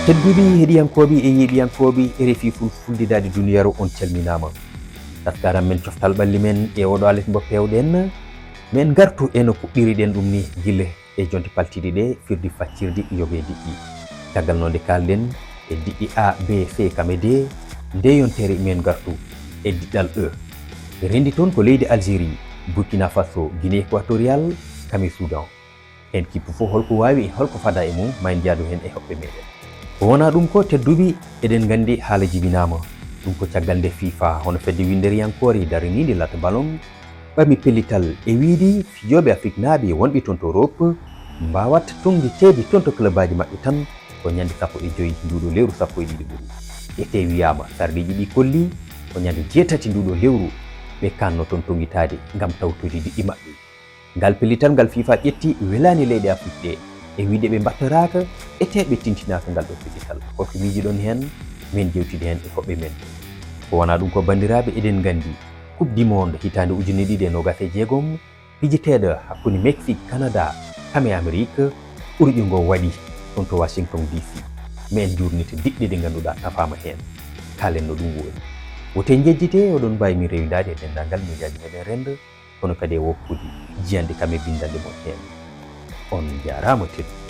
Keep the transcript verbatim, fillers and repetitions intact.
Tedduɓe heɗiyankooɓe e yeeɓiyankooɓe R F I Fulfulde daade duniyaaru, on calminaama. Taskaram men coftal ɓalli men e oɗo alet mbo pewɗen, men ngartu e no puɗɗiriɗen ɗum ni gila e jonte paltiiɗe ɗe firdi faccirdi yoga e diƴƴi. Caggal noon nde kaalɗen e diƴƴi A, B, C kam e D, nde yontere men ngartu e diɗɗal E. Renndi toon ko leydi Algérie, Burkina Faso, Guinée Équatoriale, kam e Soudan. Heen kippu fof holko waawi e holko fada e mum, ma en njaadu heen e hoɓɓe meɗen. Ko wonaa ɗum ko tedduɓe, eɗen nganndi haala jibinaama. Ɗum ko caggal nde FIFA, hono fedde winnderiyankoore daraniinde latta ballon, ɓami pellital e wiide fijooɓe Afriknaaɓe wonɓe toon to Europe mbaawat tonngiteede toon to clubaaji maɓɓe tan ko ñande sappo e joy nduɗo lewru sappo e ɗiɗi ɓuru. E tee wiyaama sarɗiiji ɗi kolli ko ñande jeetati nduɗo lewru ɓe kaanno toon tonngitaade ngam tawtoyde diƴƴi maɓɓe. Ngal pellital ngal FIFA ƴetti welaani leyɗe Afrik ɗe, e wiide ɓe mbattoraaka, e tee ɓe tintinaaka ngal ɗo pellital. Holko miijiɗon heen? Men jewtida heen e hoɓɓe men. Ko wonaa ɗum ko banndiraaɓe, eɗen nganndi Coupe du Monde hitaande ujunere ɗiɗi e noogaas e jeegom, pijeteeɗo hakkunde Mexique, Canada, kam e Amérique, ɓurƴo ngo waɗi toon to Washington D C. Men njuurnita diƴƴe ɗe ngannduɗaa tafaama heen. Kaalen no ɗum woni. Wote njejjite, oɗon mbaawi min rewindaade e denndaangal mejaaji meɗen renndo, kono kadi e woppude jiyanɗe kam e binndanɗe mon heen. On njaaraama tedduɓe.